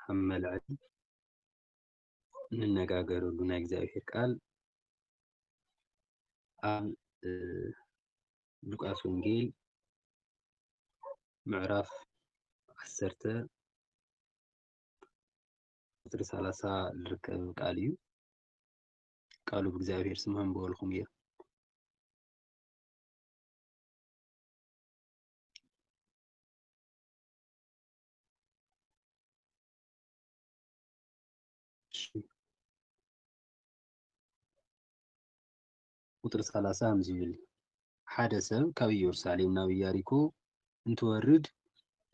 ኣብ መልዕሊ እንነጋገረሉ ናይ እግዚኣብሔር ቃል ኣብ፣ እ፣ ሉቃስ ወንጌል ምዕራፍ ዓሰርተ ቁጽሪ ሰላሳ ዝርከብ ቃል እዩ። ቃሉ ብእግዚኣብሔር ስም ከንብበልኩም እየ። እሺ። ቁጽሪ ሰላሳ ከምዚ ይብል፣ ሓደ ሰብ ካብ ኢየሩሳሌም ናብ ኢያሪኮ እንትወርድ፣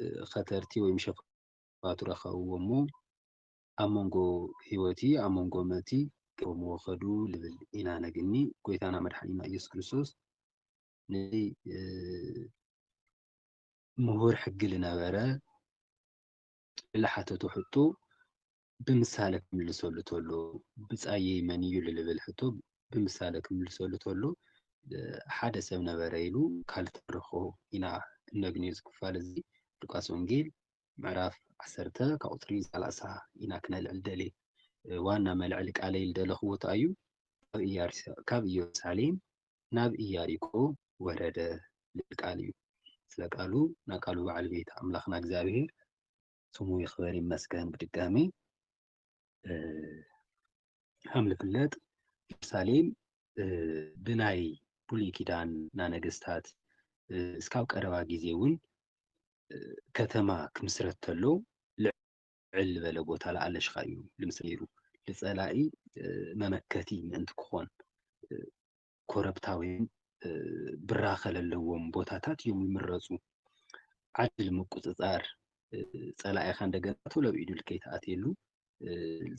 እ፣ ኸተርቲ ወይም ሸፋቱ ረኸብዎ እሞ፣ ኣብ መንጎ ህይወቲ፣ ኣብ መንጎ መቲ ገይሮምዎ ኸዱ ልብል ኢና ነግኒ። ጎይታና መድሓኒና ኢየሱስ ክርስቶስ ነዚ፣ እ፣ ምሁር ሕጊ ልነበረ ልሓተቶ ሕቶ ብምሳሌ ክምልሰሉ ተሎ፣ ብጻየይ መን እዩ ልልብል ሕቶ ብምሳሌ ክምልሰሉ ተሎ፣ እ፣ ሓደ ሰብ ነበረ ኢሉ ካልተርኾ ኢና እነግንዮ። እዚ ክፋል እዚ ሉቃስ ወንጌል ምዕራፍ ዓሰርተ ካብ ቁጽሪ ሰላሳ ኢና ክነልዕል ደልየ። እ፣ ዋና መልዕሊ ቃለይ ልደለኽዎ እንታይ እዩ? ካብ ኢያሪሳ-፣ ካብ ኢየሩሳሌም ናብ ኢያሪኮ ወረደ ልብል ቃል እዩ። ስለ ቃሉ፣ ናብ ቃሉ በዓል ቤት ኣምላኽና እግዚኣብሔር ስሙ ይኽበር ይመስገን። ብድጋሚ፣ እ፣ ከም ልፍለጥ፣ ኢየሩሳሌም፣ እ፣ ብናይ ብሉይ ኪዳን ና ነገስታት፣ እ፣ እስካብ ቀረባ ግዜ እውን፣ እ፣ ከተማ ክምስረት ተሎ ልዕል ዝበለ ቦታ ለኣለሽኻ እዩ ልምስል ነይሩ። ልጸላኢ፣ እ፣ መመከቲ ምእንቲ ክኾን፣ እ፣ ኮረብታ ወይም፣ እ፣ ብራኸ ለለዎም ቦታታት እዮም ይምረጹ። ዓዲ ልምቁጽጻር፣ እ፣ ጸላኢኻ እንደገና ቶሎ ብኢዱ ልከይትኣትየሉ፣ እ፣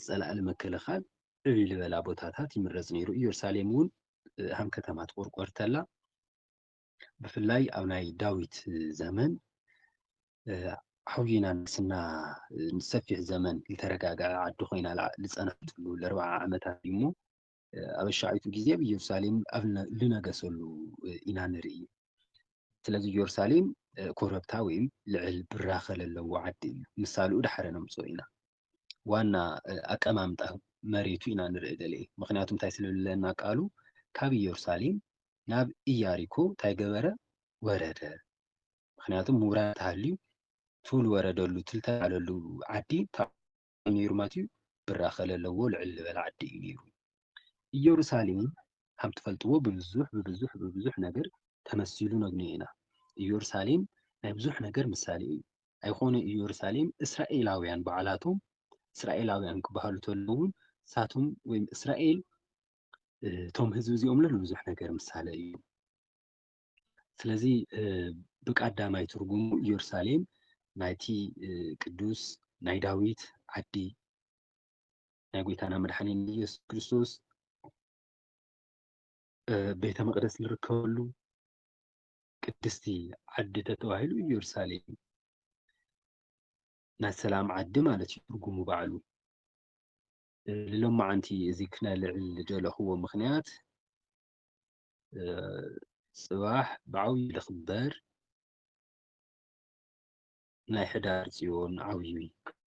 ጸላኢ ልምክልኻል ዕብይ ልበላ ቦታታት ይምረጽ ነይሩ። ኢየሩሳሌም እውን፣ እ፣ ሃም ከተማ ትቆርቆር ተላ፣ ብፍላይ ኣብ ናይ ዳዊት ዘመን፣ እ፣ ዓብዪ ንግስና፣ እ፣ ንሰፊሕ ዘመን ልተረጋግዐ ዓዲ ኮይና ላ-፣ ልጸንሐትሉ ለኣርብዓ ዓመታት እዩ እሞ፣ እ፣ ኣብ ኣሻዒቱ ግዜ ኣብ ኢየሩሳሌም ኣብ ነ-፣ ልነገሰሉ፣ እ፣ ኢና ንርኢ። ስለዚ ኢየሩሳሌም፣ እ፣ ኮረብታ ወይም ልዕል ብራኸ ለለዎ ዓዲ እዩ። ምሳሌኡ ዳሕረ ነምጽኦ ኢና። ዋና፣ እ፣ ኣቀማምጣ መሬቱ ኢና ንርኢ ደልየ። ምኽንያቱ እንታይ ስለ ዝብለና ቃሉ፣ ካብ ኢየሩሳሌም ናብ ኢያሪኮ እንታይ ገበረ? ወረደ። ምኽንያቱ ምውራድ ተሃልዩ፣ እቲ ልወረደሉ፣ እቲ ልተላዕለሉ ዓዲ እንታይ ነይሩ ማለት እዩ? ብራኸ ለለዎ ልዕል ዝበለ ዓዲ እዩ ነይሩ። ኢየሩሳሌም ከም ትፈልጥዎ ብብዙሕ፣ ብብዙሕ፣ ብብዙሕ ነገር ተመሲሉ ነግንዮ ኢና። ኢየሩሳሌም ናይ ብዙሕ ነገር ምሳሌ እዩ። ኣይኾነ ኢየሩሳሌም፣ እስራኤላውያን ባዕላቶም፣ እስራኤላውያን ክበሃሉ ተለዉ እውን፣ ንሳቶም ወይም እስራኤል፣ እ፣ እቶም ህዝቢ እዚኦም ለሉ ብዙሕ ነገር ምሳሌ እዩ። ስለዚ፣ እ፣ ብቀዳማይ ትርጉሙ ኢየሩሳሌም ናይቲ፣ እ፣ ቅዱስ ናይ ዳዊት ዓዲ፣ ናይ ጎይታና መድሓኒና ኢየሱስ ክርስቶስ፣ እ፣ ቤተ መቕደስ ዝርከበሉ ቅድስቲ ዓዲ ተተባሂሉ ኢየሩሳሌም ናይ ሰላም ዓዲ ማለት እዩ ትርጉሙ ባዕሉ። እ፣ ልሎማዓንቲ እዚ ክነልዕል ዝደለኽዎ ምኽንያት፣ እ፣ ጽባሕ ብዓብዩ ልኽበር ናይ ሕዳር ጽዮን ዓብዩ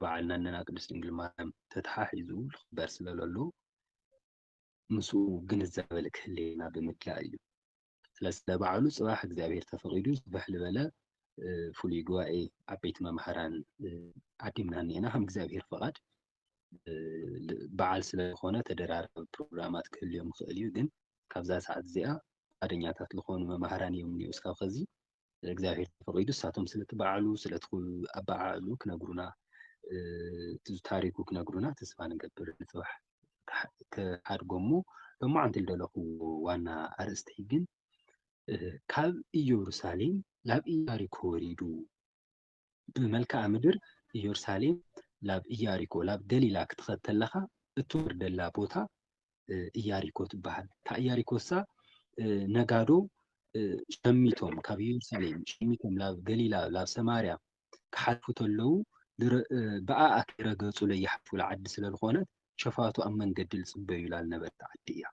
በዓል ናነና ቅድስት ድንግል ማርያም ተተሓሒዙ ልኽበር ስለ ለሎ፣ ምስኡ ግንዛበ ልክህልየና ብምድላእ እዩ። ስለዚ ስለ በዓሉ ጽባሕ እግዚኣብሔር ተፈቒዱ ስፍሕ ልበለ፣ እ፣ ፍሉይ ጉባኤ ዓበይቲ መማህራን፣ እ፣ ዓዲምና እኒኤና። ከም እግዚኣብሔር ፍቓድ፣ እ፣ ል-፣ በዓል ስለ ዝኾነ ተደራራቢ ፕሮግራማት ክህልዮም ይኽእል እዩ። ግን ካብዛ ሰዓት እዚኣ ፍቓደኛታት ዝኾኑ መማህራን እዮም እኒኡ። እስካብ ኸዚ እግዚኣብሔር ተፈቒዱ ንሳቶም ስለቲ በዓሉ፣ ስለቲ ኩ-፣ ኣበዓዕሉ ክነግሩና፣ እ፣ እቲ ታሪኩ ክነግሩና ተስፋ ንገብር። ንጽባሕ ክሓ-፣ ክሓድጎ እሞ፣ ሎማዓንቲ ዝደለኹዎ ዋና ኣርእስተይ ግን፣ እ፣ ካብ ኢየሩሳሌም ናብ ኢያሪኮ ወሪዱ። ብመልክዓ ምድር ኢየሩሳሌም ላብ ኢያሪኮ፣ ላብ ገሊላ ክትኸድ ተለኻ እትወርደላ ቦታ፣ እ፣ ኢያሪኮ ትበሃል። እታ ኢያሪኮሳ፣ እ፣ ነጋዶ፣ እ፣ ሸሚቶም፣ ካብ ኢየሩሳሌም ሸሚቶም ላብ ገሊላ፣ ላብ ሰማርያ ክሓልፉ ተለዉ፣ ዝረ-፣ እ፣ ብኣኣ ከይረገጹ ለይሓልፉላ ዓዲ ስለ ዝኾነት፣ ሸፋቱ ኣብ መንገዲ ዝጽበዩላ ዝነበረት ዓዲ እያ።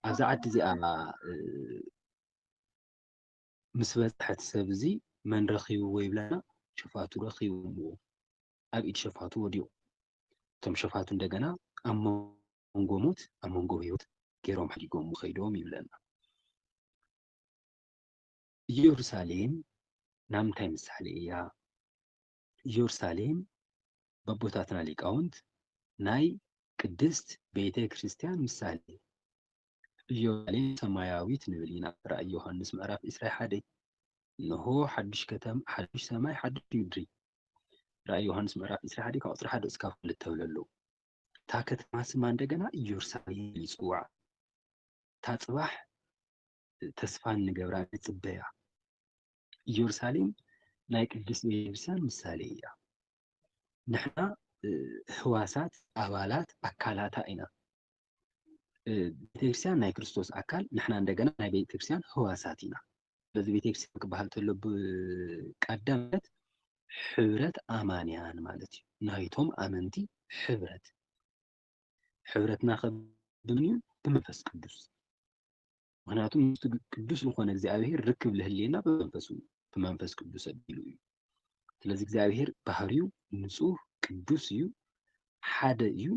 ኣብዛ ዓዲ እዚኣ፣ እ፣ ምስ በጽሐ እቲ ሰብ እዚ መን ረኺብዎ ይብለና? ሸፋቱ ረኺቦምዎ። ኣብ ኢድ ሸፋቱ ወዲቑ። እቶም ሸፋቱ እንደገና ኣብ መንጎ ሞት ኣብ መንጎ ህይወት ገይሮም ሓዲጎም ከይዶም ይብለና። ኢየሩሳሌም ናምንታይ ምሳሌ እያ? ኢየሩሳሌም በቦታትና ሊቃውንት ናይ ቅድስት ቤተ ክርስቲያን ምሳሌ። ኢየሩሳሌም ሰማያዊት ንብል ኢና። ራእይ ዮሃንስ ምዕራፍ ዕስራ ሓደ። እንሆ ሓድሽ ከተማ፣ ሓድሽ ሰማይ፣ ሓድሽ ምድሪ። ራእይ ዮሃንስ ምዕራፍ ዕስራ ሓደ ካብ ቁፅሪ ሓደ እስካብ ክልተ ተብለሉ። እታ ከተማ ስማ እንደገና ኢየሩሳሌም ይፅዋዕ። እታ ፅባሕ ተስፋ እንገብራ ንፅበያ። ኢየሩሳሌም ናይ ቅድስት ቤተክርስትያን ምሳሌ እያ። ንሕና ህዋሳት ኣባላት ኣካላታ ኢና። ቤተክርስትያን ናይ ክርስቶስ ኣካል፣ ንሕና እንደገና ናይ ቤተክርስትያን ህዋሳት ኢና። ስለዚ ቤተክርስትያን ክበሃል ተሎ ብቀዳምነት ሕብረት ኣማንያን ማለት እዩ። ናይቶም ኣመንቲ ሕብረት። ሕብረትና ከ ብምን እዩ? ብመንፈስ ቅዱስ። ምክንያቱ ምስ ቅዱስ ዝኾነ እግዚኣብሔር ርክብ ልህልየና ብመንፈሱ፣ ብመንፈስ ቅዱስ ኣቢሉ እዩ። ስለዚ እግዚኣብሔር ባህሪው ንጹህ ቅዱስ እዩ፣ ሓደ እዩ።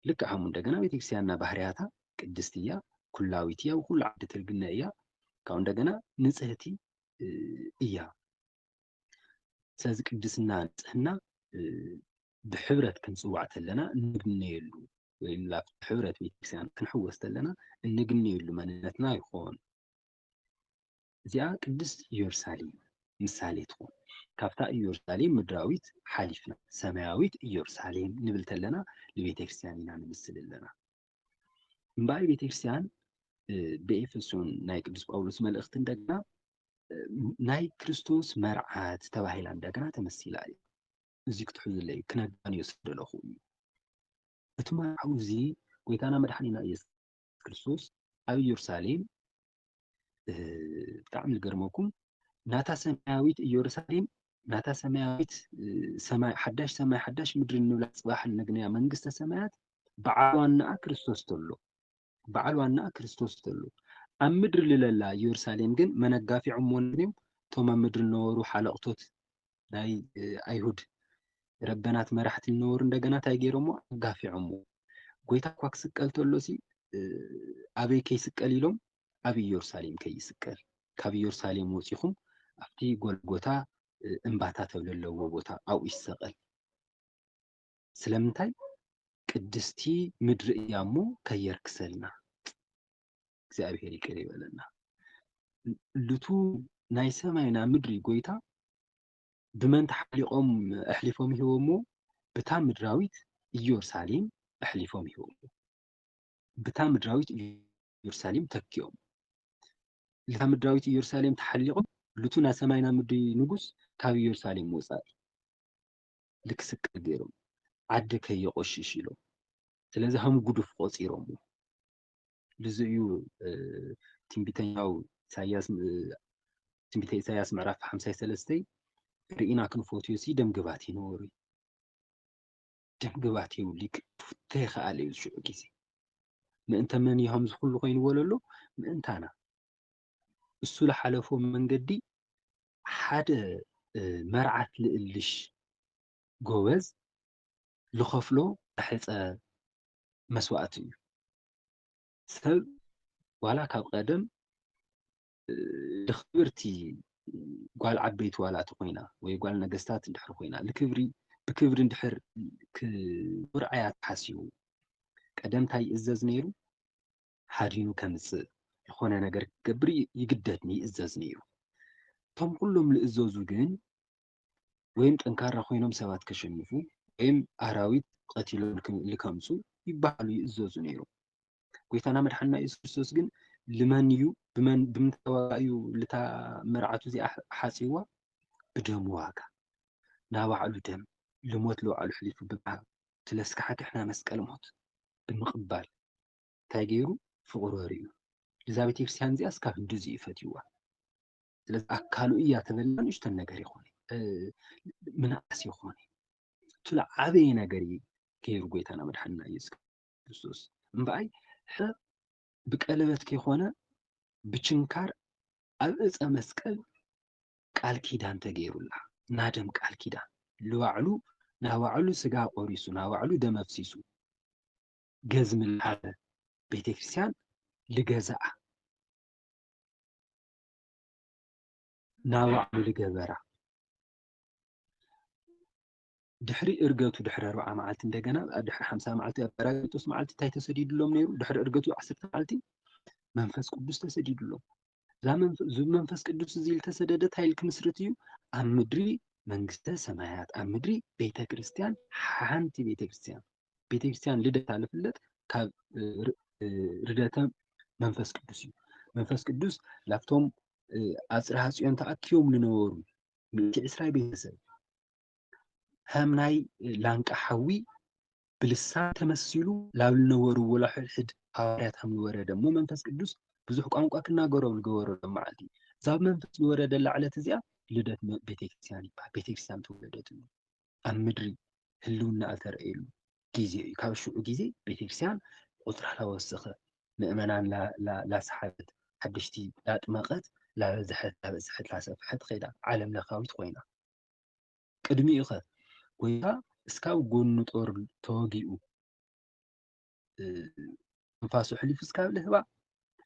ልክዕ ከምኡ እንደገና ቤተክርስትያንና ባህርያታ ቅድስቲ እያ፣ ኩላዊት እያ፣ ኩሉ ዓዲ ትርግነ እያ፣ ካብኡ እንደገና ንጽህቲ እያ። ስለዚ ቅድስና ንጽህና ብሕብረት ክንጽዋዕ ተለና እንግነየሉ ወይ ንላፍ ሕብረት ቤተክርስትያን ክንሕወስ ተለና እንግነየሉ መንነትና ይኾን። እዚኣ ቅድስት ኢየሩሳሌም ምሳሌ ትኾን። ካብታ ኢየሩሳሌም ምድራዊት ሓሊፍና ሰማያዊት ኢየሩሳሌም ንብል ተለና ንቤተክርስትያን ኢና ንምስል ኣለና። እምበኣር ቤተክርስትያን ብኤፌሶን ናይ ቅዱስ ጳውሎስ መልእኽቲ እንደገና ናይ ክርስቶስ መርዓት ተባሂላ እንደገና ተመሲላ እያ። እዚ ክትሕዙለይ ክነጋንዮ ዝደለኹ እዩ። እቲ መርዓዊ እዚ ጎይታና መድሓኒና ኢየሱስ ክርስቶስ ኣብ ኢየሩሳሌም ብጣዕሚ ዝገርመኩም ናታ ሰማያዊት ኢየሩሳሌም ናታ ሰማያዊት ሰማይ ሓዳሽ ሰማይ ሓዳሽ ምድሪ እንብላ ፅባሕ ንግንያ መንግስተ ሰማያት በዓል ዋናኣ ክርስቶስ ተሎ በዓል ዋናኣ ክርስቶስ ተሎ ኣብ ምድሪ ልለላ ኢየሩሳሌም ግን መነጋፊዖም ወንድም እቶም ኣብ ምድሪ ዝነበሩ ሓለቕቶት ናይ ኣይሁድ ረበናት መራሕቲ ዝነበሩ እንደገና እንታይ ገይሮሞ ኣጋፊዖሞ ጎይታ እኳ ክስቀል ተሎ ሲ ኣበይ ከይስቀል ኢሎም ኣብ ኢየሩሳሌም ከይስቀል ካብ ኢየሩሳሌም ወፂኹም ኣብቲ ጎልጎታ እምባታ ተብለ ኣለዎ ቦታ ኣብኡ ይሰቀል ስለምንታይ ቅድስቲ ምድሪ እያ እሞ ከየርክሰልና እግዚኣብሔር ይቅር ይበለና ልቱ ናይ ሰማይና ምድሪ ጎይታ ብመን ተሓሊቖም ኣሕሊፎም ይህቦሞ ብታ ምድራዊት ኢየሩሳሌም ኣሕሊፎም ይህቦሞ ብታ ምድራዊት ኢየሩሳሌም ተኪኦም እታ ምድራዊት ኢየሩሳሌም ተሓሊቖም ልቱ ናይ ሰማይና ምድሪ ንጉስ ካብ ኢየሩሳሌም ወፃኢ ልክስቅል ገይሮም ዓዲ ከየቆሽሽ ኢሎም ስለዚ ከም ጉዱፍ ቆፂሮም ልዚ እዩ ትንቢተኛው ኢሳያስ ትንቢተ ኢሳያስ ምዕራፍ ሓምሳይ ሰለስተይ ርኢና ክንፈትዮ ሲ ደምግባት ይነበሩ ደምግባት የብሉ ይክፍተ ይኸኣል እዩ ሽዑ ግዜ ምእንተ መን ይሃም ዝኩሉ ኮይኑ በለሎ ምእንታና እሱ ለሓለፎ መንገዲ ሓደ መርዓት ልእልሽ ጎበዝ ልኸፍሎ ተሕፀ መስዋእቲ እዩ ሰብ ዋላ ካብ ቀደም ልክብርቲ ጓል ዓበይቲ ዋላ ተኮይና ወይ ጓል ነገስታት እንድሕር ኮይና ልክብሪ ብክብሪ እንድሕር ክርዓያ ተሓሲቡ ቀደም እንታይ ይእዘዝ ነይሩ ሓዲኑ ከምፅእ ዝኾነ ነገር ክገብር ይግደድ ይእዘዝ ነይሩ እቶም ኩሎም ልእዘዙ ግን ወይም ጠንካራ ኮይኖም ሰባት ከሸንፉ ወይም ኣራዊት ቀቲሎም ልከምፁ ይበሃሉ ይእዘዙ ነይሮም። ጎይታና መድሓንና የሱስ ክርስቶስ ግን ልመን እዩ ብምንታይ ዋጋ እዩ ልታ መርዓቱ እዚኣ ሓፂዋ ብደሙ ዋጋ ናባዕሉ ደም ልሞት ልባዕሉ ሕሊፉ ብምሃብ ስለስካሓ ክሕና መስቀል ሞት ብምቕባል እንታይ ገይሩ ፍቕሩ ኣርእዩ እዛ ቤተክርስትያን እዚኣ እስካብ ህንድዚ እዩ ፈትይዋ ስለዚ ኣካሉ እያ ተበልና ንእሽተን ነገር ይኾነ ምንኣስ ይኾነ እቲ ዓበየ ነገር እዩ ገይሩ ጎይታና መድሓንና ኢየሱስ ክርስቶስ እምበኣይ ብቀለበት ከይኮነ ብችንካር ኣብ እፀ መስቀል ቃል ኪዳን ተገይሩላ ናደም ቃል ኪዳን ልባዕሉ ናባዕሉ ስጋ ቆሪሱ፣ ናባዕሉ ደም ኣፍሲሱ፣ ገዝሚ ልሃበ፣ ቤተክርስትያን ልገዝኣ፣ ናባዕሉ ልገበራ። ድሕሪ እርገቱ ድሕሪ ኣርብዓ መዓልቲ እንደገና፣ ድሕሪ ሓምሳ መዓልቲ ኣብ ጳራቅሊጦስ መዓልቲ እንታይ ተሰዲዱሎም ነይሩ? ድሕሪ እርገቱ ዓሰርተ መዓልቲ መንፈስ ቅዱስ ተሰዲዱሎም። እዛ መንፈ-፣ እዚ መንፈስ ቅዱስ እዚ ዝተሰደደ እንታይ ኢሉ ክምስርት እዩ? ኣብ ምድሪ መንግስተ ሰማያት፣ ኣብ ምድሪ ቤተ ክርስቲያን፣ ሓንቲ ቤተ ክርስቲያን። ቤተ ክርስቲያን ልደታ ልፍለጥ ካብ፣ እ፣ ር-፣ እ፣ ርደተ መንፈስ ቅዱስ እዩ። መንፈስ ቅዱስ ላብቶም፣ እ፣ ኣብ ጽርሃ ጽዮን ተኣኪቦም ልነበሩ ሚእቲ ዕስራ ቤተሰብ፣ ከም ናይ ላንቃ ሓዊ ብልሳን ተመሲሉ ላብ ልነበሩ ወላሕድ ሃዋርያት ከም ዝወረደ እሞ መንፈስ ቅዱስ ብዙሕ ቋንቋ ክናገሮም ዝገበረሎም መዓልቲ እዩ። እዛ ብመንፈስ ዝወረደላ ዕለት እዚኣ ልደት መ-፣ ቤተክርስትያን ይበሃል። ቤተክርስትያን ተወለደትሉ። ኣብ ምድሪ ህልውና ዝተረእየሉ ግዜ እዩ። ካብ ሽዑ ግዜ ቤተክርስትያን ቁጽራ ላወሰኸ፣ ምእመናን ላ-፣ ላ-፣ ላሰሓበት፣ ሓደሽቲ ላጥመቐት፣ ላበዝሐት፣ ላበዝሐት፣ ላሰፍሐት ኸይዳ፣ ዓለም ለኻዊት ኮይና። ቅድሚኡ ኸ ጎይታ እስካብ ጎኑ ጦር ተወጊኡ፣ እ፣ ትንፋሱ ኣሕሊፉ እስካብ ልህባ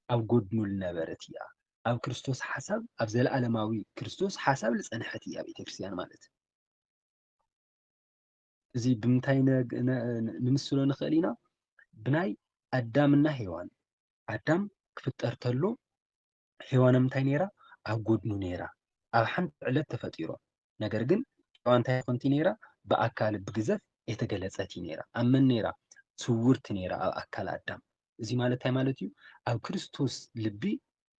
ኣብ ጎድኑ ልነበረት እያ። ኣብ ክርስቶስ ሓሳብ፣ ኣብ ዘለኣለማዊ ክርስቶስ ሓሳብ ልጸንሐት እያ ቤተክርስትያን ማለት። እዚ ብምንታይ ነ-፣ ነ-፣ ንምስሎ ንኽእል ኢና? ብናይ ኣዳምና ሄዋን። ኣዳም ክፍጠር ተሎ ሄዋን ኣብ ምንታይ ነይራ? ኣብ ጎድኑ ነይራ። ኣብ ሓንቲ ዕለት ተፈጢሮም። ነገር ግን ሄዋን እንታይ ኮንቲ ነይራ? ብኣካል ብግዘፍ የተገለጸት እዩ ነይራ። ኣብ መን ነይራ? ስውርቲ ነይራ ኣብ ኣካል ኣዳም። እዚ ማለት እንታይ ማለት እዩ? ኣብ ክርስቶስ ልቢ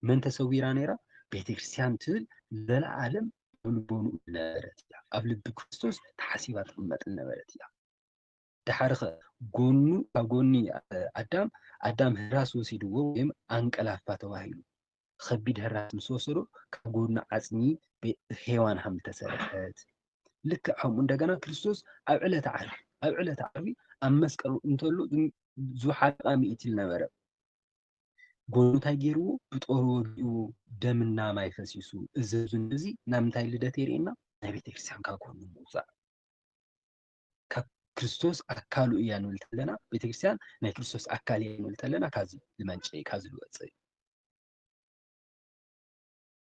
መን ተሰዊራ ነይራ? ቤተክርስትያን ትብል ዘለዓለም ኣብ ልቦንኡ ዝነበረት እያ። ኣብ ልቢ ክርስቶስ ተሓሲባ ትቕመጥ ዝነበረት እያ። ደሓር ኸ ጎኑ፣ ካብ ጎኒ ኣዳም፣ ኣዳም ህራስ ወሲድዎ ወይም ኣንቀላፋ ተባሂሉ። ከቢድ ህራስ ምስ ወሰዶ ካብ ጎኑ ዓጽሚ ቤ-፣ ሄዋን ሃም ተሰርሐት። ልክዕ ከምኡ እንደገና ክርስቶስ ኣብ ዕለተ ዓርቢ፣ ኣብ ዕለተ ዓርቢ ኣብ መስቀል እንተሎ ዝም-፣ ዝሓለቓ ምእቲ ዝነበረ ጎኑ እንታይ ገይርዎ? ብጦር ወጊኡ ደምና ማይ ፈሲሱ። እዚ፣ እዚ፣ እዚ ናብ ምንታይ ልደት የርእየና? ናይ ቤተክርስትያን ካብ ጎኑ ምውፃእ። ካብ ክርስቶስ ኣካሉ እያ ንብል ተለና፣ ቤተክርስትያን ናይ ክርስቶስ ኣካል እያ ንብል ተለና፣ ካብዚ ዝመንጨ እዩ፣ ካብዚ ዝወፀ እዩ።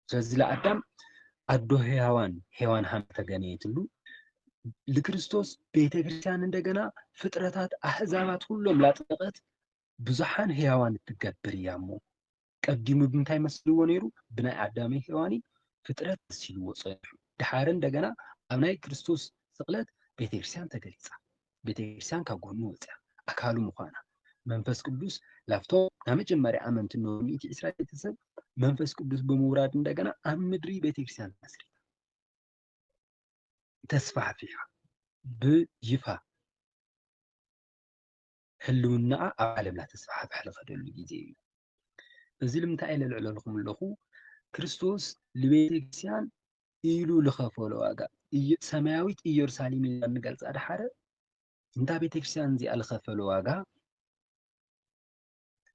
ስለዚ ለኣዳም ኣዶ ሄዋን፣ ሄዋን ሃም ተገነየትሉ፣ ልክርስቶስ ቤተክርስትያን እንደገና ፍጥረታት ኣህዛባት ኩሎም ላጥመቐት ብዙሓን ህያዋን እትገብር እያ እሞ፣ ቀዲሙ ብምንታይ መሲልዎ ነይሩ? ብናይ ኣዳምን ሄዋንን ፍጥረት መሲልዎ ጸኒሑ። ደሓር እንደገና ኣብ ናይ ክርስቶስ ስቕለት ቤተክርስትያን ተገሊጻ። ቤተክርስትያን ካብ ጎኑ ወጽያ፣ ኣካሉ ምዃና። መንፈስ ቅዱስ ላብቶም ናይ መጀመርያ ኣመንቲ እነሆ ሚእቲ ዕስራ ቤተሰብ መንፈስ ቅዱስ ብምውራድ እንደገና ኣብ ምድሪ ቤተክርስትያን ተመስሪታ። ተስፋሕፊሓ ብይፋ ህልውናኣ ኣብ ዓለምና ተስፋሕፍሕ ዝኸደሉ ግዜ እዩ። እዚ ልምንታይ ኢለ ልዕለልኩም ኣለኹ? ክርስቶስ ልቤተ ክርስቲያን ኢሉ ልኸፈሎ ዋጋ፣ ኢየ-፣ ሰማያዊት ኢየሩሳሌም ኢልና እንገልጻ ደሓረ፣ እንታ ቤተ ክርስቲያን እዚኣ ልኸፈሎ ዋጋ፣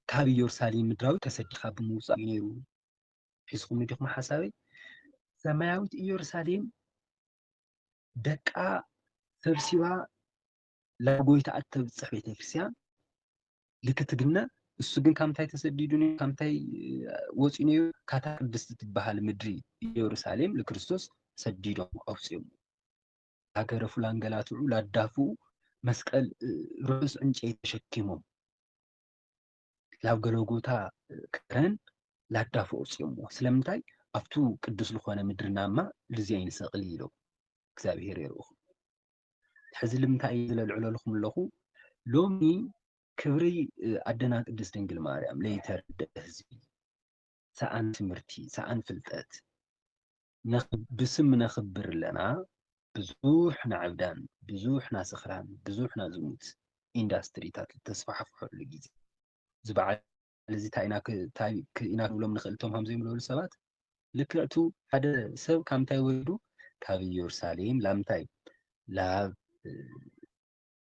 ካብ ኢየሩሳሌም ምድራዊት ተሰዲድካ ብምውጻእ እዩ ነይሩ። ሒዝኩምኒ ዲኹም ሓሳበይ? ሰማያዊት ኢየሩሳሌም ደቃ ሰብሲባ ላብ ጎይታ እተብጽሕ ቤተክርስትያን ልክትግነ፣ እሱ ግን ካብ ምንታይ ተሰዲዱ ነይሩ? ካብ ምንታይ ወጺኡ ነይሩ? ካታ ቅድስቲ ትበሃል ምድሪ ኢየሩሳሌም ልክርስቶስ ሰዲዶም ኣውጺኦሞ። ሃገረ ፉላን ገላትዑ ላዳፍኡ መስቀል፣ እ፣ ርሑስ ዕንጨይቲ ተሸኪሞም ላብ ገለጎታ ከረን ላዳፍኡ ኣውጺኦሞ። ስለምንታይ? ኣብቱ ቅዱስ ዝኾነ ምድርናማ ልዚ ኣይንሰቕል ኢሎም እግዚኣብሔር የርእኹም። ሕዚ ልምንታይ እየ ዝለልዕለልኩም ኣለኹ? ሎሚ ክብሪ፣ እ፣ ኣደና ቅድስት ድንግል ማርያም ለይተረድአ ህዝቢ፣ ሰኣን ትምህርቲ፣ ሰኣን ፍልጠት፣ ነኽ-፣ ብስም ነኽብር ኣለና። ብዙሕ ናዕብዳን፣ ብዙሕ ናስኽራን፣ ብዙሕ ናዝሙት ኢንዳስትሪታት ዝተስፋሕፍሐሉ ግዜ። እዚ በዓል እዚ እንታይ ኢና ክ-፣ እንታይ ክ-፣ ኢና ክንብሎም ንኽእል እቶም ከምዚ ይብለሉ ሰባት? ልክዕቱ ሓደ ሰብ ካብ ምንታይ ወሪዱ? ካብ ኢየሩሳሌም ላብ ምንታይ? ላብ፣ እ፣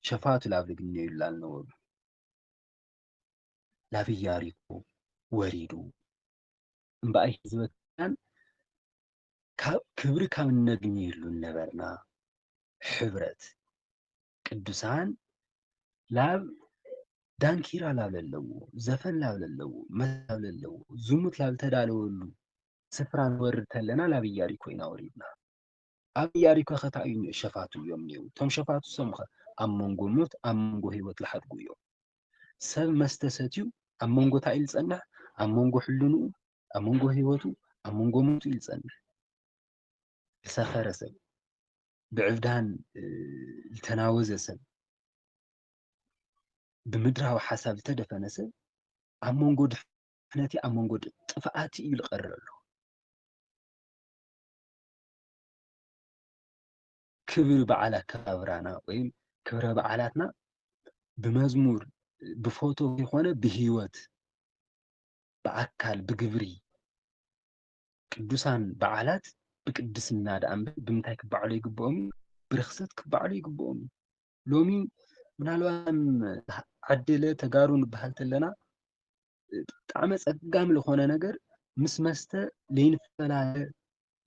ሸፋቱ ላብ ልግነዩላ ልነበሩ። ላብ ኢያሪኮ ወሪዱ። እምበኣይ ህዝበ ክርስቲያን ካብ ክብሪ ካብ እነግንየሉ ነበርና፣ ሕብረት፣ ቅዱሳን ላብ ዳንኪራ ላብ ለለዎ፣ ዘፈን ላብ ለለዎ፣ መስ ላብ ለለዎ፣ ዝሙት ላብ ተዳለወሉ ስፍራ ንወርድ ተለና ላብ ኢያሪኮ ኢና ወሪድና። ኣብ ኢያሪኮ ኸ እንታይ እዩ ሸፋቱ እዮም እኒአው? እቶም ሸፋቱ ሰምኸ ኣብ መንጎ ሞት ኣብ መንጎ ህይወት ልሓድጉ እዮም። ሰብ መስተ ሰትዩ ኣብ መንጎ እንታይ እዩ ዝጸንሕ? ኣብ መንጎ ሕልንኡ፣ ኣብ መንጎ ህይወቱ፣ ኣብ መንጎ ሞቱ እዩ ዝጸንሕ። ዝሰኸረ ሰብ፣ ብዕብዳን ዝተናወዘ ሰብ፣ ብምድራዊ ሓሳብ ዝተደፈነ ሰብ ኣብ መንጎ ድሕነቲ ኣብ መንጎ ጥፍኣቲ እዩ ዝቐርር ኣሎ። ክብሪ በዓል ኣከባብራና ወይም ክብረ በዓላትና ብመዝሙር ብፎቶ ከይኮነ ብህይወት ብኣካል ብግብሪ ቅዱሳን በዓላት ብቅድስና ደኣ እምበር ብምንታይ ክበዓሉ ይግብኦም እዩ? ብርኽሰት ክበዓሉ ይግብኦም እዩ። ሎሚ ምናልባት ዓደለ ተጋሩ ንበሃል ተለና ብጣዕሚ ኣጸጋሚ ዝኾነ ነገር ምስ መስተ ለይንፈላለ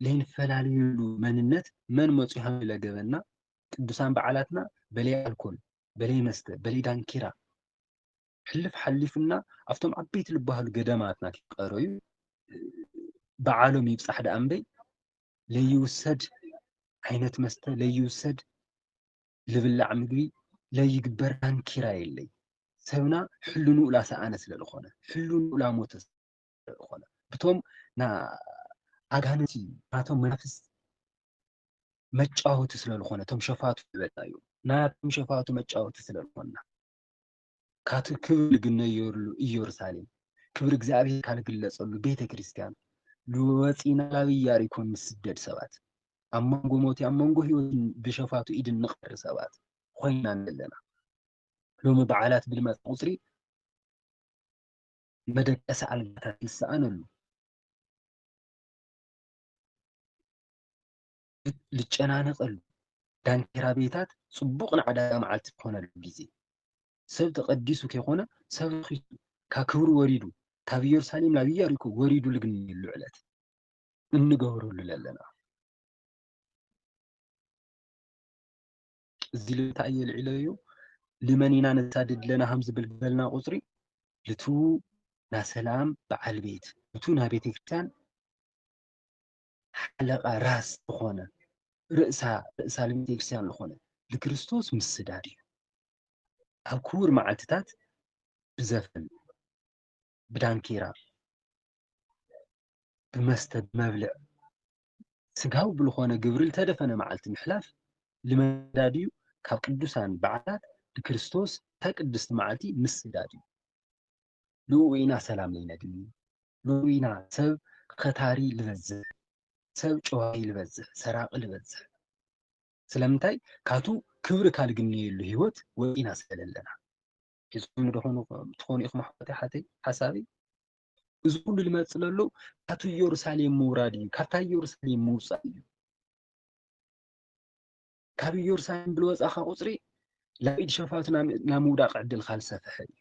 ለይንፈላለየሉ መንነት መን መፅዩ ሃም ለገበና ቅዱሳን በዓላትና በለይ ኣልኮል በለይ መስተ በለይ ዳንኪራ ሕልፍ ሓሊፉና ኣብቶም ዓበይቲ ልበሃሉ ገዳማትና ክቀረዩ በዓሎም ይብፃሕ ደኣ እምበይ ለይውሰድ ዓይነት መስተ ለይውሰድ ልብላዕ ምግቢ ለይግበር ዳንኪራ የለይ። ሰብና ሕልንኡ ላሰኣነ ስለ ዝኾነ ሕልንኡ ላሞተ ዝኾነ ብቶም ኣጋንንቲ ናቶም መናፍስ መጫወቲ ስለ ዝኾነ እቶም ሸፋቱ ዝበልና እዩ ናቶም ሸፋቱ መጫወቲ ስለ ዝኾንና ካቲ ክብሪ ልግነየሉ ኢየሩሳሌም ክብሪ እግዚኣብሔር ካልግለጸሉ ቤተ ክርስቲያን ልወፂና ላብ ኢያሪኮ ንስደድ ሰባት ኣብ መንጎ ሞት ኣብ መንጎ ህይወትን ብሸፋቱ ኢድን ንቐሪ ሰባት ኮይና ኣለና ሎሚ በዓላት ብልመፀ ቁፅሪ መደቀሲ ኣልጋታት ልሰኣነሉ ልጨናነቀሉ ዳንኬራ ቤታት ፅቡቕ ንዕዳጋ መዓልቲ ዝኾነሉ ግዜ ሰብ ተቐዲሱ ከይኮነ ሰብ ኺሱ ካብ ክብሪ ወሪዱ ካብ ኢየሩሳሌም ናብ ኢያሪኮ ወሪዱ ልግነየሉ ዕለት እንገብረሉ ለለና እዚ ልምንታይ እየ ልዒለዮ ልመን ኢና ነሳድድ ለና ከም ዝብል ዝበልና ቁፅሪ ልቱ ናሰላም በዓል ቤት እቱ ናይ ቤተክርስትያን ሓለቓ ራስ ዝኾነ ርእሳ ርእሳ ለቤተክርስትያን ዝኾነ ልክርስቶስ ምስዳድ እዩ ኣብ ክቡር መዓልትታት ብዘፈን ብዳንኬራ ብመስተ ብመብልዕ ስጋዊ ብልኾነ ግብሪ ልተደፈነ መዓልቲ ምሕላፍ ልመዳድ እዩ ካብ ቅዱሳን በዓላት ንክርስቶስ እታ ቅድስቲ መዓልቲ ምስዳድ እዩ ልኡ ኢና ሰላም ለይነግኒ ልኡ ኢና ሰብ ኸታሪ ልበዝሕ ሰብ ጨዋይ ልበዝሕ ሰራቂ ልበዝሕ ስለምንታይ ካቱ ክብሪ ካልግንየሉ ህይወት ወፂና ስለለና ሒዝኩም ዶ ትኾኑ ኢኹም ኣሕዋተይ ሓተይ ሓሳበይ እዚ ኩሉ ዝመፅእ ዘሎ ካብቲ ኢየሩሳሌም ምውራድ እዩ ካብታ ኢየሩሳሌም ምውፃእ እዩ ካብ ኢየሩሳሌም ብልወፃእኻ ቁፅሪ ላብ ኢድ ሸፋቱ ናብ ምውዳቅ ዕድልካ ዝሰፍሐ እዩ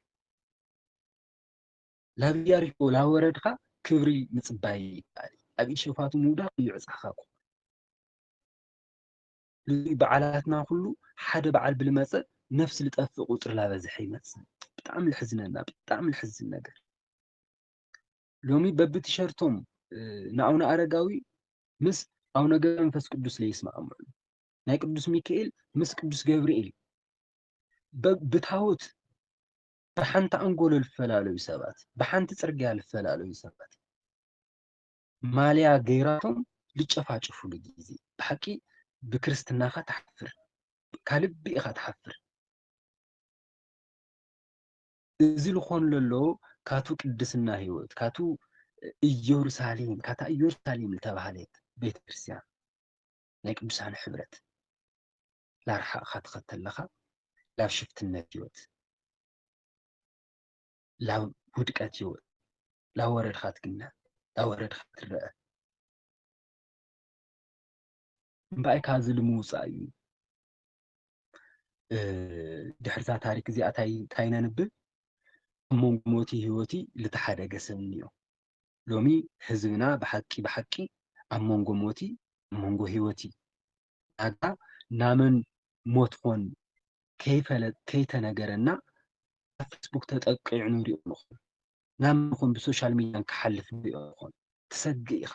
ላብ ኢያሪኮ ላወረድካ ክብሪ ምፅባይ ይከኣል ኣብ ኢድ ሸፋቱ ምውዳቅ እዩ ዕፃኻ ክኾን ልዙይ በዓላትና ኩሉ ሓደ በዓል ብልመፀ ነፍሲ ልጠፍእ ቁፅሪ ላበዝሐ ይመፅእ ብጣዕሚ ልሕዝነና ብጣዕሚ ልሕዝን ነገር ሎሚ በብቲሸርቶም ንኣውነ ኣረጋዊ ምስ ኣውነ ገብረ መንፈስ ቅዱስ ለይስማዕምዑ ናይ ቅዱስ ሚካኤል ምስ ቅዱስ ገብርኤል ብታወት ብሓንቲ ኣንጎሎ ልፈላለዩ ሰባት ብሓንቲ ፅርግያ ልፈላለዩ ሰባት ማልያ ገይራቶም ልጨፋጭፉሉ ግዜ ብሓቂ ብክርስትናኻ ትሓፍር ካልቢ ኢኻ ትሓፍር እዚ ልኾን ለሎ ካቱ ቅድስና ህይወት ካቱ ኢየሩሳሌም ካታ ኢየሩሳሌም ልተባህለት ቤተክርስትያን ናይ ቅዱሳን ሕብረት ላርሓቕኻ ትኸተለኻ ላብ ሽፍትነት ህይወት ላብ ውድቀት ህይወት ላወረድኻ ትግነ ላወረድኻ ትረአ እምበኣይ ካብዚ ልምውፃእ እዩ ድሕርዛ ታሪክ እዚኣ ታይ ነንብብ ኣብ መንጎ ሞቲ ህይወቲ ልተሓደገ ሰብ እኒኦ ሎሚ ህዝብና ብሓቂ ብሓቂ ኣብ መንጎ ሞቲ ኣብ መንጎ ህይወቲ ናጋ ናመን ሞት ኾን ከይፈለጥ ከይተነገረና ኣብ ፌስቡክ ተጠቂዑ ንሪኦ ንኾን ናብ ምኾን ብሶሻል ሚድያን ክሓልፍ ንሪኦ ንኾን ትሰግእ ኢኻ።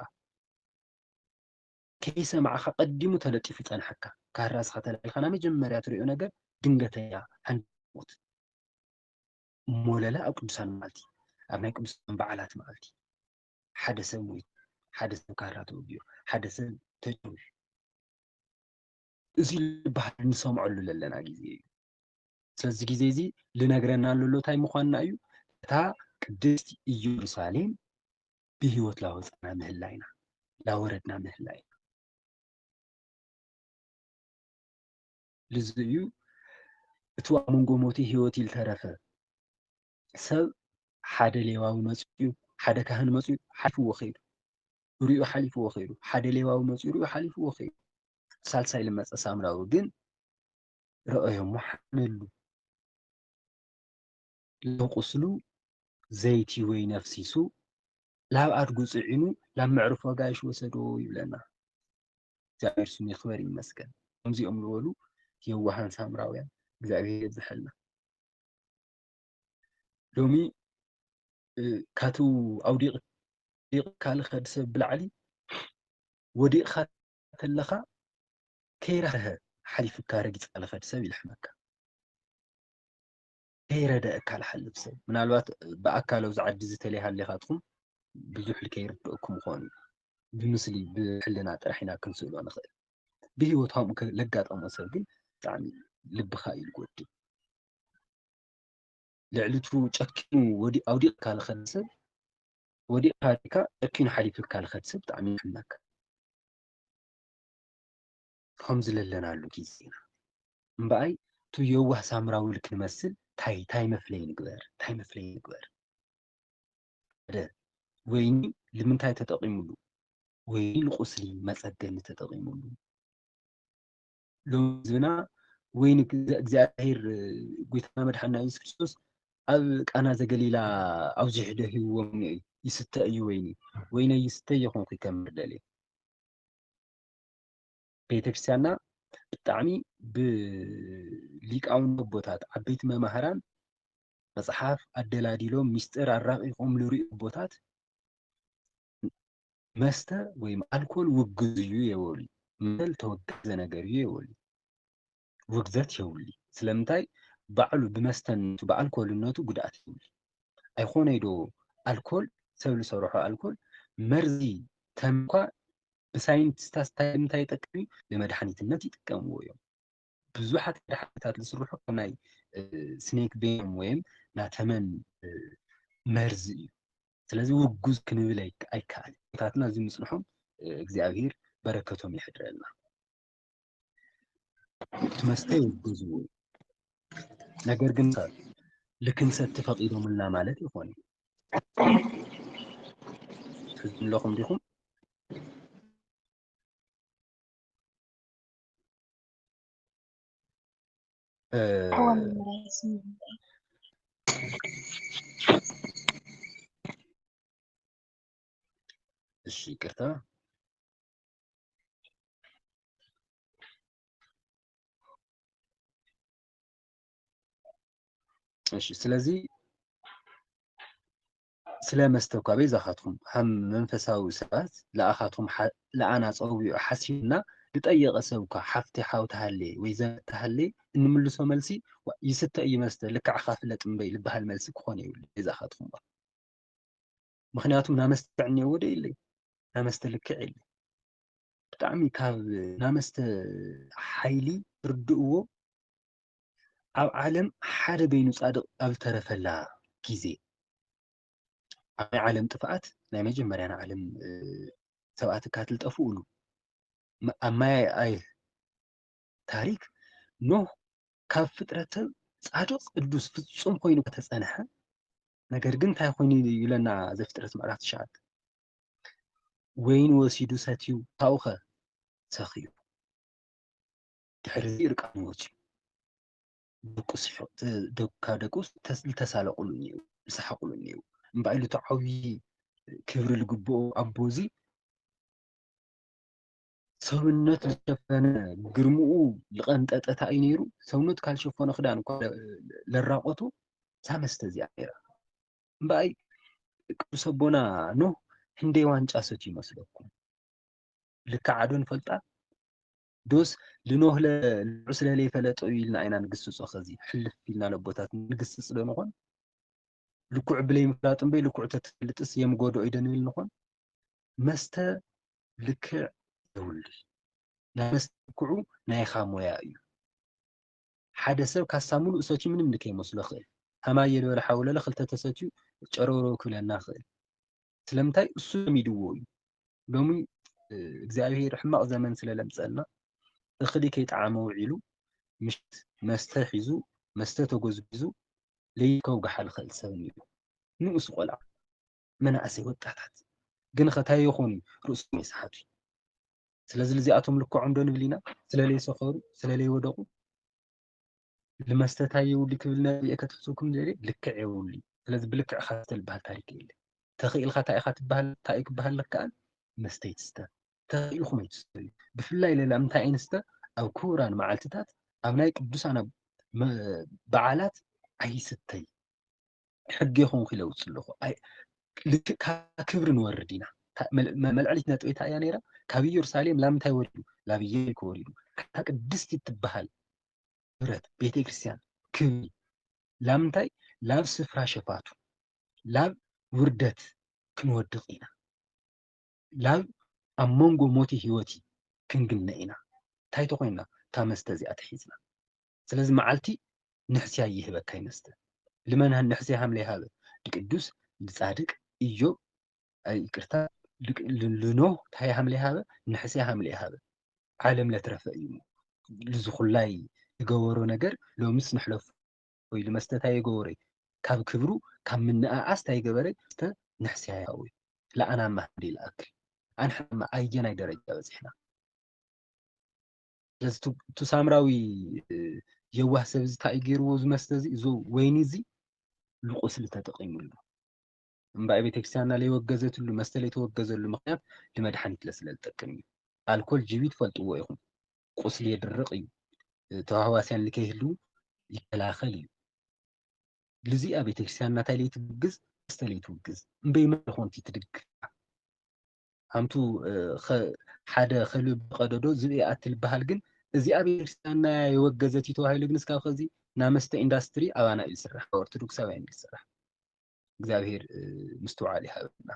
ከይሰማዕኻ ቀዲሙ ተለጢፉ ይጸንሐካ። ካራ ስኻ ተላልካ ናይ መጀመርያ ትሪኦ ነገር ድንገተኛ ሓንሞት ሞለላ ኣብ ቅዱሳን መዓልቲ ኣብ ናይ ቅዱሳን በዓላት መዓልቲ ሓደ ሰብ ሞይቱ፣ ሓደ ሰብ ካራ ተወጊኡ፣ ሓደ ሰብ ተጨውዩ። እዚ ዝበሃል ንሰምዐሉ ዘለና ግዜ እዩ። ስለዚ ግዜ እዚ ልነግረና ዘሎ እንታይ ምዃንና እዩ? እታ ቅድስቲ ኢየሩሳሌም ብህይወት ላወፃና ምህላይና ላወረድና ምህላይና ልዚ እዩ። እቲ ኣብ መንጎ ሞት ህይወት ኢልተረፈ ሰብ ሓደ ሌዋዊ መፅኡ ሓደ ካህን መፅኡ ሓሊፍዎ ኸይዱ ሪኡ ሓሊፍዎ ኸይዱ ሓደ ሌዋዊ መፅኡ ሪኡ ሓሊፍዎ ኸይዱ ሳልሳይ ልመፀ ሳምራዊ ግን ረኣዮሞ ሓመሉ ላብ ቁስሉ ዘይቲ ወይኒ ኣፍሲሱ ላብ ኣድጉ ጽዒኑ ላብ መዕርፎ ኣጋይሽ ወሰዶ ይብለና። እግዚኣብሔር ስሙ ይኽበር ይመስገን። ከምዚኦም ዝበሉ የዋሃን ሳምራውያን እግዚኣብሔር የብዝሐልና። ሎሚ ካቱ ኣውዲቕ ዲቕካ ልኸድ ሰብ ብላዕሊ ወዲቕካ ተለኻ ከይራህረሀ ሓሊፍካ ረጊፅካ ልኸድ ሰብ ይልሕመካ። ከይረደእካ ልሓልፍ ሰብ ምናልባት ብኣካል ኣብዚ ዓዲ እዚ ተለይሃሊኻትኩም ብዙሕ ከይርድእኩም ይኾኑ እዩ። ብምስሊ ብሕልና ጥራሕ ኢና ክንስእሎ ንኽእል። ብህይወት ከምኡ ለጋጠሞ ሰብ ግን ብጣዕሚ ልብኻ እዩ ልጎድእ። ልዕሊ እቱ ጨኪኑ ኣውዲቕካ ልኸድ ሰብ ወዲቕካ ዲካ ጨኪኑ ሓሊፍካ ልኸድ ሰብ ብጣዕሚ ይሕመካ። ከምዚ ለለናሉ ግዜ ኢና እምበኣይ እቱ የዋህ ሳምራዊ ክንመስል ታይ ታይ መፍለይ ንግበር ታይ መፍለይ ንግበር ሓደ ወይኒ ልምንታይ ተጠቂሙሉ ወይኒ ንቁስሊ መፀገኒ ተጠቂሙሉ ሎሚ ህዝብና ወይኒ እግዚኣብሔር ጎይታና መድሓና የሱስ ክርስቶስ ኣብ ቃና ዘገሊላ ኣብዚሑ ዶ ሂብዎም እዩ ይስተ እዩ ወይኒ ወይነ ይስተ የኾንኩ ከምር ደልየ ቤተክርስትያንና ብጣዕሚ ብሊቃውንት ኣቦታት ዓበይቲ መማህራን መፅሓፍ ኣደላዲሎም ሚስጥር ኣራቂቆም ልሪኡ ኣቦታት መስተ ወይም ኣልኮል ውግዝ እዩ የበሉ መሰል ተወገዘ ነገር እዩ የበሉ ውግዘት የብሉ ስለምንታይ ባዕሉ ብመስተነቱ ብኣልኮልነቱ ጉድኣት የብሉ ኣይኮነይ ዶ ኣልኮል ሰብ ዝሰርሖ ኣልኮል መርዚ ተምኳ ብሳይንቲስታት እንታይ ይጠቅም እዩ ንመድሓኒትነት ይጥቀምዎ እዮም ብዙሓት መድሓኒታት ዝስርሑ ከም ናይ ስኔክ ቤም ወይም ናተመን መርዚ እዩ ስለዚ ውጉዝ ክንብል ኣይከኣል ቦታትና እዚ ምፅንሖም እግዚኣብሔር በረከቶም ይሕድረልና እቲ መስተ ይውግዝዎ ነገር ግን ልክንሰቲ ፈቂዶምልና ማለት ይኾን ትዝለኹም ዲኹም እሺ ይቅርታ እሺ ስለዚ ስለ መስተ እኳ በይዛኻትኩም ሃም መንፈሳዊ ሰባት ለኣኻትኩም ለኣና ፀዊዑ ሓሲብና ዝጠየቐ ሰብ እኳ ሓፍቲ ሓው ተሃለየ ወይ ዘመድ ተሃለየ እንምልሶ መልሲ ይስተ እዩ መስተ ልክዕኻ ፍለጥ እምበይ ዝበሃል መልሲ ክኾን የብሉ በይዛኻትኩም ምክንያቱም ናመስተ ዕኔዎ ዶ የለይ ናመስተ ልክዕ የለ ብጣዕሚ ካብ ናመስተ ሓይሊ ርድእዎ ኣብ ዓለም ሓደ በይኑ ጻድቕ ኣብ ዝተረፈላ ግዜ ኣብ ናይ ዓለም ጥፍኣት ናይ መጀመርያ ንዓለም ሰብኣት እካ ትልጠፍኡሉ ኣብ ማይ ኣይ ታሪክ ኖህ ካብ ፍጥረት ሰብ ጻድቕ ቅዱስ ፍጹም ኮይኑ ከተጸንሐ ነገር ግን እንታይ ኮይኑ ይብለና ዘፍጥረት ምዕራፍ ትሽዓተ ወይን ወሲዱ ሰትዩ ካብኡኸ ሰኽዩ ድሕሪ እዚ እርቃኑ ወፅዩ ደቁ ደካ ደቁ ዝተሳለቁሉ እኒው ዝሰሓቁሉ እኒው እምበኣይ ልቲ ዓብዪ ክብሪ ልግብኦ ኣቦ እዚ ሰብነት ዝሸፈነ ግርምኡ ዝቐንጠጠ እንታይ እዩ ነይሩ? ሰብነቱ ካልሸፈኖ ክዳን እኳ ለራቆቱ እዛ መስተ እዚኣ ነይራ። እምበኣይ ቅዱስ ኣቦና ኖህ ህንደይ ዋንጫ ሰትዩ ይመስለኩም? ልክዓ ዶ ንፈልጣ? ዶስ ልኖህ ለልዑ ስለ ለይፈለጠ እዩ ኢልና ኢና ንግስጾ? ከዚ ሕልፍ ኢልና ለቦታት ንግስጽ ዶ ንኾን? ልኩዕ ብለይ ምፍላጥ እምበይ ልኩዕ ተትፈልጥስ የምጎድኦ እዩ ዶ ንብል ንኾን? መስተ ልክዕ የብሉይ። ናይ መስተ ልክዑ ናይኻ ሞያ እዩ። ሓደ ሰብ ካሳ ሙሉእ ሰትዩ ምንም ንከይመስሎ ክእል። ሃማየ ዝበለ ሓውለለ ክልተ ተሰትዩ ጨረውረው ክብለና ክእል። ስለምንታይ? እሱ ለሚድዎ እዩ። ሎሚ እግዚኣብሄር ሕማቕ ዘመን ስለ ለምፀልና እኽሊ ከይጠዓመ ውዒሉ ምሽት መስተ ሒዙ መስተ ተጎዝጒዙ ለይከው ገሓል ክእል ሰብ እኒኦ። ንኡስ ቆልዓ መናእሰይ ወጣታት ግን ኸታይ ይኾኑ ርእሶም ይስሓቱ። ስለዚ ልዚኣቶም ልክዖም ዶ ንብል ኢና? ስለ ለይሰኸሩ ስለ ለይወደቑ ልመስተ ታይ የብሉ ክብል ነብየ ከትሕስብኩም ደልየ ልክዕ የብሉ። ስለዚ ብልክዕ ካስተል በሃል ታሪክ የለ። ተኽኢልካ እንታይ ኢኻ ትበሃል እንታይ ክበሃል ለከኣል መስተይ ትስተ ተኽኢልኩም ኣይትስተዩ። ብፍላይ ሌላ ምንታይ ኣይንስተ ኣብ ክቡራን መዓልትታት ኣብ ናይ ቅዱሳን ኣብ በዓላት ኣይስተይ ሕጊ ይኹን ክለውፅ ኣለኹ። ልክዕ ካብ ክብሪ ንወርድ ኢና። መልዕሊት ነጥበይ እንታይ እያ ነይራ? ካብ ኢየሩሳሌም ላብ እንታይ ወሪዱ? ላብ ኢየሪኮ ወሪዱ። ካብታ ቅድስቲ እትበሃል ብረት ቤተ ክርስቲያን ክብሪ ላብ እንታይ? ላብ ስፍራ ሸፋቱ ላብ ውርደት ክንወድቕ ኢና። ላብ ኣብ መንጎ ሞቲ ህይወቲ ክንግነ ኢና። እንታይ ተኾይንና? እታ መስተ እዚኣ ተሒዝና። ስለዚ መዓልቲ ንሕስያ ይህበካ ይመስል። ልመን ንሕስያ ሃምለ ይሃበ? ንቅዱስ ንጻድቅ ኢዮብ፣ ኣይ፣ ይቅርታ፣ ልቅ-፣ ል-፣ ልኖህ እንታይ ሃምለ ይሃበ? ንሕስያ ሃምለ ይሃበ። ዓለም ለትረፈ እዩ። ልዚ ኩላይ ዝገበሮ ነገር ሎምስ ንሕለፉ ወይ ልመስተ እንታይ የገበረ? ካብ ክብሩ ካብ ምንኣኣስ እንታይ ገበረ? መስተ ንሕስያ ይሃወ። ለኣናማ እንዴ ለኣክል ኣንሕናማ ኣየናይ ደረጃ በፂሕና? ስለዚ ቱ ሳምራዊ የዋህ ሰብ እዚ እንታይ ገይርዎ? ዝመስተ እዚ እዚ ወይኒ እዚ ንቁስሊ ተጠቂሙሉ። እምበኣይ ቤተክርስትያንና ለይወገዘትሉ መስተ ለይተወገዘሉ ምክንያት ልመድሓኒት ለስለ ዝጠቅም እዩ። ኣልኮል ጅቢ ትፈልጥዎ ኢኹም። ቁስሊ የድርቕ እዩ። ተዋህዋስያን ልከይህልው ይከላኸል እዩ። ልዚኣ ቤተክርስትያንና እንታይ ለይትውግዝ መስተ ለይትውግዝ እምበይ መን ዝኾንቲ ትድግፍ? ሃምቱ ሓደ ከልቢ ቀደዶ ዝብኢ ኣትል በሃል ግን እዚኣ ቤተክርስትያንና የወገዘት እዩ ተባሂሉ ግን እስካብ ከዚ ናመስተ ኢንዳስትሪ ኣባና እዩ ዝስራሕ ኦርቶዶክሳውያን እዩ ዝስራሕ። እግዚኣብሔር ምስትውዓል ይሃበና።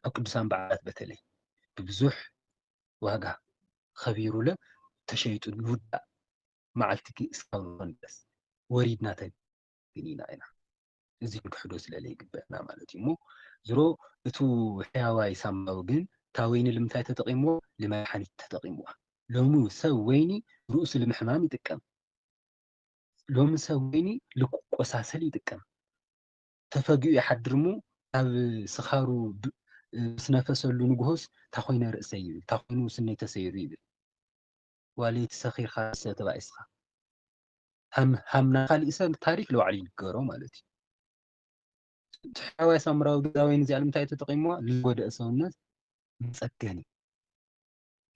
ኣብ ቅዱሳን በዓላት በተለይ ብብዙሕ ዋጋ ኸቢሩለ ተሸይጡ ንውዳእ መዓልቲ እስካብ ንኾን ድረስ ወሪድና ተግን ኢና ኢና እዚ ንክሕዶ ስለ ለይግበአና ማለት እዩ እሞ ዝሮ እቱ ሕያዋይ ሳማዊ ግን እታ ወይኒ ልምንታይ ተጠቂምዎ? ልመድሓኒት ተጠቂምዋ። ሎሚ ሰብ ወይኒ ርእሱ ልምሕማም ይጥቀም። ሎሚ ሰብ ወይኒ ልቆሳሰል ይጥቀም። ተፈጊኡ ይሓድር እሞ ካብ ስኻሩ ዝነፈሰሉ ንግሆስ ታኮይነ ርእሰይ ይብል፣ ታኮይኑ ስነይ ተሰይሩ ይብል። ዋለይቲ ሰኺርካ ሰ ተባኢስካ ሃም ናኻሊእ ሰብ ታሪክ ለባዕሉ ይንገሮ ማለት እዩ። ትሕራዋይ ሳምራዊ ገዛ ወይኒ እዚኣ ንምንታይ ተጠቂምዋ? ልጎደአ ሰውነት መፀገኒ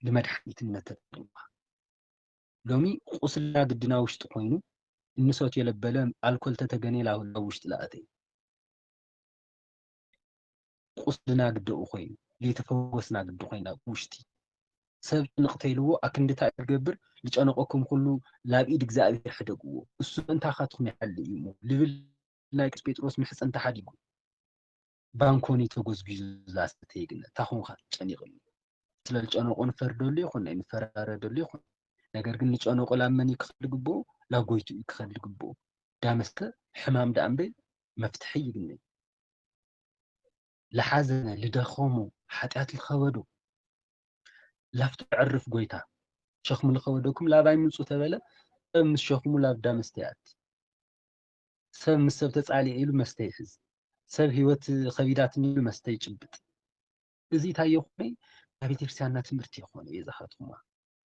ልመድሓኒትነት ተጠቂምዋ። ሎሚ ቁስልና ግድና ውሽጢ ኮይኑ እንሰት የለበለ ኣልኮል ተተገኔ ላብ ውሽጢ ለኣተይ ቁስልና ግደኡ ኮይኑ ለይተፈወስና ግዲ ኮይና ውሽጢ ሰብ ጭንቕ ተይልዎ ኣክንድታ ዝገብር ልጨነቆኩም ኩሉ ላብ ኢድ እግዚኣብሔር ሕደግዎ እሱ ምእንታኻትኩም ይሓሊ እዩ እሞ ልብል ናይ ቅዱስ ጴጥሮስ ምሕፅን ተሓዲጉ ባንኮኒ ተጎዝጒዙ ዛሰተ ይግነ ታኹንካ ጨኒቕሉ ስለ ልጨነቆ ንፈርደሉ ይኹን ናይ ንፈራረደሉ ይኹን ነገር ግን ልጨነቆ ላብ መን እዩ ክኸድ ግብኡ ላብ ጎይቱ እዩ ክኸድ ግብኡ ዳመስተ ሕማም ደኣ እምበይ መፍትሒ ይግነ ልሓዘነ ልደኸሙ ሓጢኣት ልኸበዱ ላፍቶ ዕርፍ ጎይታ ሸኽሙ ልኸበደኩም ላባይ ምፁ ተበለ ሰብ ምስ ሸኽሙ ላብ ዳመስተ ይኣቲ ሰብ ምስ ሰብ ተፃሊአ ኢሉ መስተ ይሕዝ ሰብ ህይወት ከቢዳትኒ ኢሉ መስተ ይጭብጥ እዚ እንታይ የኾነ ናይ ቤተክርስትያንና ትምህርቲ የኾነ የዛኻትኩማ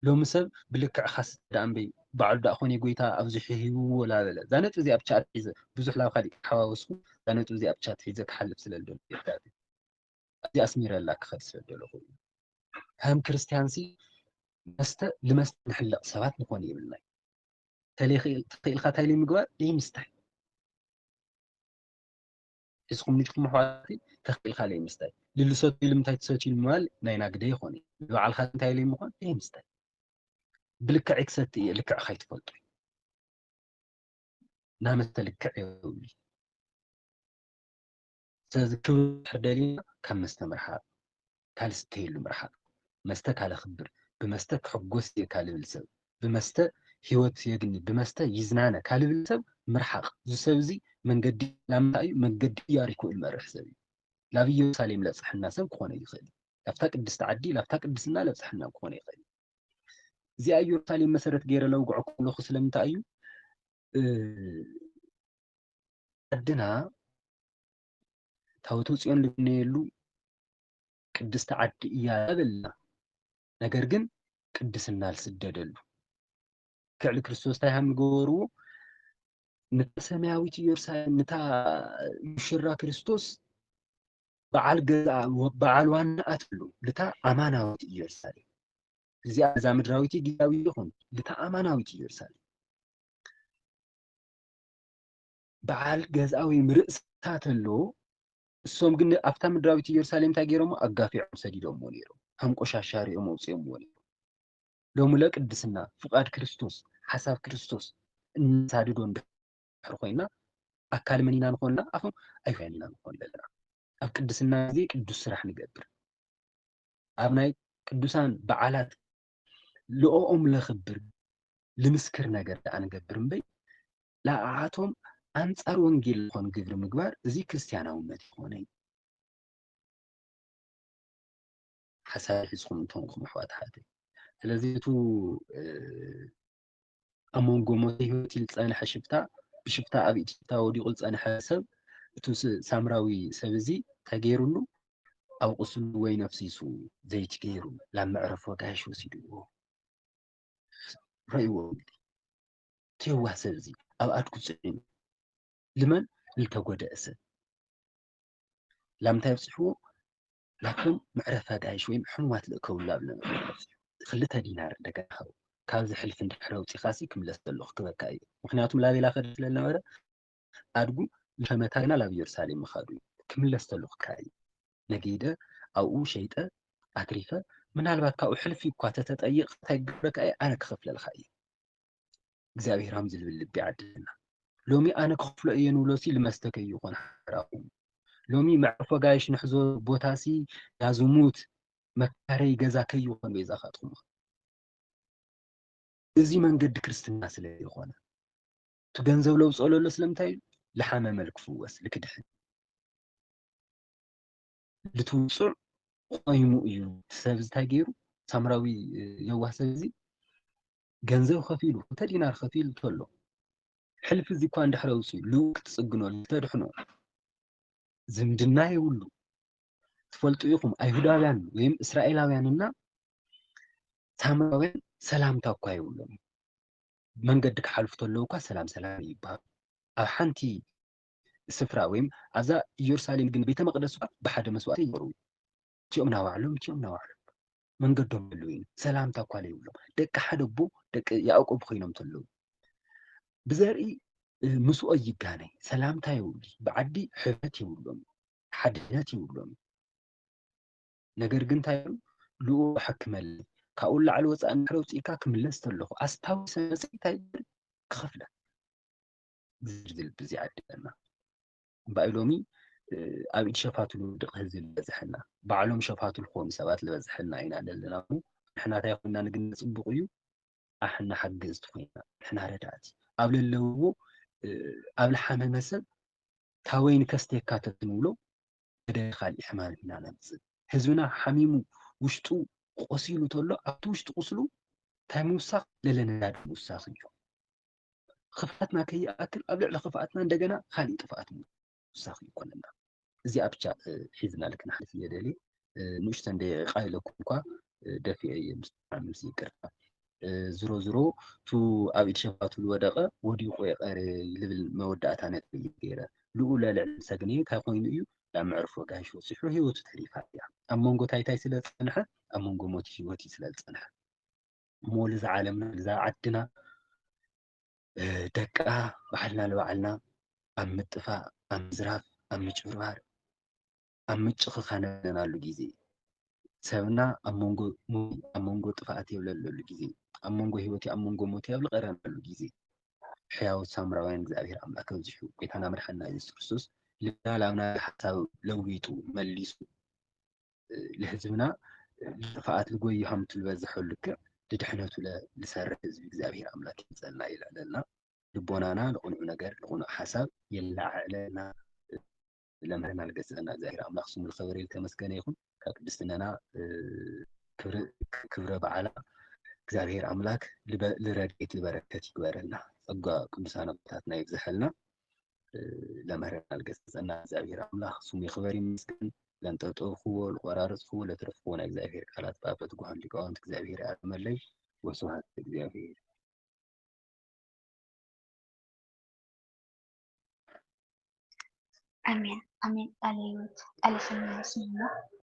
ሎሚ ሰብ ብልክዕ ካስ ደኣ እምበይ ባዕሉ ደኣ ኮነ ጎይታ ኣብዚሑ ሂብዎ ላበለ እዛ ነጥቢ እዚኣ ብቻ ሒዘ ብዙሕ ላብ ካሊእ ክሓዋወስኩ እዛ ነጥቢ እዚኣ ብቻ ሒዘ ክሓልፍ ስለ ልደሎ ይርዳእኒ እዚ ኣስሚረላ ክኸድ ስለ ደለኹ እዩ ከም ክርስትያን ሲ መስተ ልመስተ ንሕለቕ ሰባት ንኾን የብልናይ። ተለይኽእል- ተኽኢልካ እንታይ ኢሉ ምግባር? ዘይምስታይ። እስኹም ንድኩም ኣሕዋትይ ተኽኢልካ ዘይምስታይ። ልልሰቱ ኢሉ ምንታይ ትሰትዩ ምባል ናይ ናግደ ይኾን እዩ። ንባዕልካ እንታይ ኢሉ ምኾን? ዘይምስታይ። ብልክዕ ክሰቲ እየ፣ ልክዕ ከይትፈልጡ። ናመስተ ልክዕ የብሉ። ስለዚ ክብሪ ድሕር ደሊና ካብ መስተ ምርሓቕ፣ ካልስተየሉ ምርሓቕ። መስተ ካለኽብር፣ ብመስተ ክሕጎስ እየ ካልብል ሰብ፣ ብመስተ ህይወት የግኒ፣ ብመስተ ይዝናነ ካልብል ሰብ ምርሓቕ። እዚ ሰብ እዚ መንገዲ ላምታ እዩ፣ መንገዲ ያሪኮ እዩ ዝመርሕ ሰብ እዩ። ናብ ኢየሩሳሌም ለብፅሐና ሰብ ክኾነ ይኽእል እዩ። ላብታ ቅድስቲ ዓዲ፣ ላብታ ቅድስና ለብፅሐና ክኾነ ይኽእል እዩ። እዚኣ ኢየሩሳሌም መሰረት ገይረ ለውግዖ ከለኹ ስለምንታይ እዩ? እ፣ ዓድና ታቦተ ጽዮን ልግነየሉ ቅድስቲ ዓዲ እያ በልና። ነገር ግን ቅድስና ልስደደሉ። ክዕሊ ክርስቶስ እንታይ ሃም ገበርዎ? ነታ ሰማያዊት ኢየሩሳሌም፣ ነታ ሙሽራ ክርስቶስ በዓል ገዛ፣ በዓል ዋና ኣትሉ፣ ልታ ኣማናዊት ኢየሩሳሌም። እዚኣ እዛ ምድራዊት ግዳዊ ይኹን፣ ልታ ኣማናዊት ኢየሩሳሌም። በዓል ገዛ ወይ ርእስታ ተሎ፣ እሶም ግን ኣብታ ምድራዊት ኢየሩሳሌም እንታይ ገይሮሞ? ኣጋፊዖም ሰዲዶምዎ ነይሮም። ከም ቆሻሻ ሪኦም ኣውፅኦምዎ ነይሮም። ሎሚ ለቅድስና፣ ፍቓድ ክርስቶስ፣ ሓሳብ ክርስቶስ እናሳድዶ እንድሕር ኮይና፣ ኣካል መን ኢና ንኾንና? ኣፎም ኣይኮን ኢና ንኾን ዘለና። ኣብ ቅድስና ግዜ ቅዱስ ስራሕ ንገብር። ኣብ ናይ ቅዱሳን በዓላት ልኦኦም ለኽብር፣ ልምስክር ነገር ደኣ ንገብር እምበይ፣ ለኣኣቶም ኣንጻር ወንጌል ዝኾን ግብሪ ምግባር፣ እዚ ክርስትያናውነት ይኾነይ። ሓሳብ ሒዝኩም እንተኾንኩም ኣሕዋት ኣሓተይ። ስለዚ እቱ፣ እ፣ ኣብ መንጎ ሞተ ህይወት ኢሉ ዝጸንሐ ሽፍታ፣ ብሽፍታ ኣብ ኢድ ሽፍታ ወዲቑ ዝጸንሐ ሰብ፣ እቱ ስ-፣ ሳምራዊ ሰብ እዚ እንታይ ገይሩሉ? ኣብ ቁስሉ ወይኒ ኣፍሲሱ፣ ዘይቲ ገይሩ፣ ላብ መዕረፎ ኣጋይሽ ወሲድዎ። ረእይዎ እንግዲህ። እቲ የዋህ ሰብ እዚ ኣብ ኣድጉ ጽዒኑ፣ ልመን ልተጎደአ ሰብ። ላብ ምንታይ ኣብጺሕዎ? ላብቶም መዕረፊ ኣጋይሽ ወይም ሕሙማት ልእከብሉ ኣብ ልነበረ ኣብጺሑ። ክልተ ዲናር እንደገና ሃቦ። ካብዚ ሕልፊ እንድሕር ኣውጺኻሲ ክምለስ ከለኹ ክበካ እዩ። ምኽንያቱም ላቤላ ከደ ስለ ዝነበረ፣ ኣድጉ ልሸመታ ግና ላብ ኢየሩሳሌም ምኻዱ እዩ። ክምለስ ከለኹ ክበካ እዩ። ነጊደ ኣብኡ ሸይጠ ኣትሪፈ፣ ምናልባት ካብኡ ሕልፊ እኳ ተተጠይቕ እንታይ ክገብረካ እየ? ኣነ ክኸፍለልካ እየ። እግዚኣብሔር ሃም ዝልብል ልቢ ይዓድለና። ሎሚ ኣነ ክኸፍሎ እየ ንብሎሲ ልመስተ ከይኾን ሓራኹም። ሎሚ መዕረፎ ኣጋይሽ ንሕዞ ቦታሲ ያዝሙት መካረይ ገዛ ከይኾን ቤዛኻትኩም። እዚ መንገዲ ክርስትና ስለ ዝኾነ። እቲ ገንዘብ ለውፅኦ ለሎ ስለምንታይ እዩ? ልሓመመ ልክፍወስ፣ ልክድሕን። ልትውፅዕ ቆይሙ እዩ። እቲ ሰብ እዚ እንታይ ገይሩ? ሳምራዊ፣ እ፣ የዋህ ሰብ እዚ ገንዘብ ከፊሉ፣ ክልተ ዲናር ከፊሉ ተሎ። ሕልፊ እዚ እኳ እንድሕር ኣውፅኡ፣ ልኡ ክትፅግኖ፣ ልተድሕኖ። ዝምድና የብሉ። ትፈልጡ ኢኹም፣ ኣይሁዳውያን ወይም እስራኤላውያንና ሳምራውያን ሰላምታ እኳ የብሎም። መንገዲ ክሓልፉ ተለዉ እኳ ሰላም ሰላም ይበሃሉ። ኣብ ሓንቲ ስፍራ ወይም ኣብዛ ኢየሩሳሌም ግን ቤተ መቅደስ እኳ ብሓደ መስዋዕቲ ይበሩ። እቲኦም ናባዕሎም፣ እቲኦም ናባዕሎም። መንገዶም ኣለዉ እዮም። ሰላምታ እኳ ለይብሎም። ደቂ ሓደ ኣቦ፣ ደቂ ያዕቆብ ኮይኖም ተለዉ። ብዘርኢ፣ እ፣ ምስኦ ይጋነይ። ሰላምታ የብሉ። ብዓዲ ሕብረት የብሎም። ሓድነት የብሎም። ነገር ግን እንታይ ይብሉ? ልኡ ኣሐክመለይ። ካብኡ ላዕሊ ወፃእ እንድሕር ኣውፂእካ ክምለስ ተለኹ። ኣስታዊሰ መፅእ እንታይ ይብል? ክኸፍለካ። ዝብል ብዚ ዓዲ ኣለና። እምበኣይ ሎሚ፣ እ፣ ኣብ ኢድ ሸፋቱ ልወድቕ ህዝቢ ዝበዝሐና። ባዕሎም ሸፋቱ ዝኾኑ ሰባት ዝበዝሐና ኢና ዘለና እሞ፣ ንሕና እንታይ ኮይንና ንግነ ፅቡቕ እዩ? ኣሕና ሓገዝቲ ኮይና፣ ንሕና ረዳእቲ። ኣብ ለለውዎ፣ እ፣ ኣብ ልሓመመ ሰብ፣ "እታ ወይኒ ከስተየካ" ተትንብሎ፣ ገደደ ካልእ ሕማም ኢና ነምጽእ። ህዝብና ሓሚሙ፣ ውሽጡ ቆሲሉ ተሎ፣ ኣብቲ ውሽጢ ቁስሉ እንታይ ምውሳኽ? ለለ ነዳዲ ምውሳኽ እዩ። ክፍኣትና ከይኣክል፣ ኣብ ልዕሊ ክፍኣትና እንደገና ካልእ ጥፍኣት ምውሳኽ ይኮነና። እዚኣ ብቻ፣ እ፣ ሒዝና ልክ ንሓልፍ እየ ደልየ። እ፣ ንእሽተን ደቂቃ ኢለኩም እኳ፣ እ፣ ደፊአ እየ፣ ምስ ብጣዕሚ ምስ ይቅርታ። እ፣ ዝሮ ዝሮ፣ እቱ ኣብ ኢድ ሸፋቱ ዝወደቐ ወዲቑ የቐረ ልብል መወዳእታ ነጥቢ እዩ ገይረ። ልኡ ለልዕሊ ሰግነየ እንታይ ኮይኑ እዩ? ናብ መዕርፎ ጋይሽ ወፂሑ ህይወቱ ተሪፋ እያ። ኣብ መንጎ ታይታይ ስለ ዝጸንሐ፣ ኣብ መንጎ ሞት ህይወት እዩ ስለ ዝጸንሐ። እሞ ልዛ ዓለምና ልዛ ዓድና ደቃ ባዕልና ንባዕልና ኣብ ምጥፋእ፣ ኣብ ምዝራፍ፣ ኣብ ምጭብርባር፣ ኣብ ምጭኽኻን ዘለናሉ ግዜ፣ ሰብና ኣብ መንጎ ጥፍኣት የብለለሉ ግዜ፣ ኣብ መንጎ ህይወት ኣብ መንጎ ሞት ኣብ ልቐረናሉ ግዜ፣ ሕያው ሳምራውያን እግዚኣብሔር ኣምላክ ከብዝሑ፣ ጎይታና መድሓንና የሱስ ክርስቶስ ልብና ላብና ሓሳብ ለዊጡ መሊሱ፣ ልህዝብና ልጥፍኣት ልጎዩ ሃምቱ ልበዝሐሉ ልክዕ ልድሕነቱ ልሰርሕ ህዝቢ እግዚኣብሔር ኣምላክ ይምፀልና ይልዕለልና። ልቦናና ልቕኑዕ ነገር ልቕኑዕ ሓሳብ የለዓዕለልና። ለምህረና ልገስጸና እግዚኣብሔር ኣምላኽ ስሙ ልኸበረ ልተመስገነ ይኹን። ካብ ቅድስትነና ክብረ በዓላ እግዚኣብሔር ኣምላክ ልረድኤት ልበረከት ይግበረልና። ጸጋ ቅዱሳን ኣቦታትና ይብዝሐልና። ለምህረና ልገስጸና እግዚኣብሔር ኣምላኽ ስሙ ይኽበር ይመስገን። ለንጠጠውክዎ ልቆራረጽክዎ ለትረፍክዎ ናይ እግዚኣብሔር ቃላት ብኣበት ጓሃን ሊቃውንት እግዚኣብሔር ያርመለይ። ወስብሐት ለእግዚኣብሔር። ኣሜን ኣሜን። ቃለ ህይወት ቃለ ሰናይ ያስማዕና።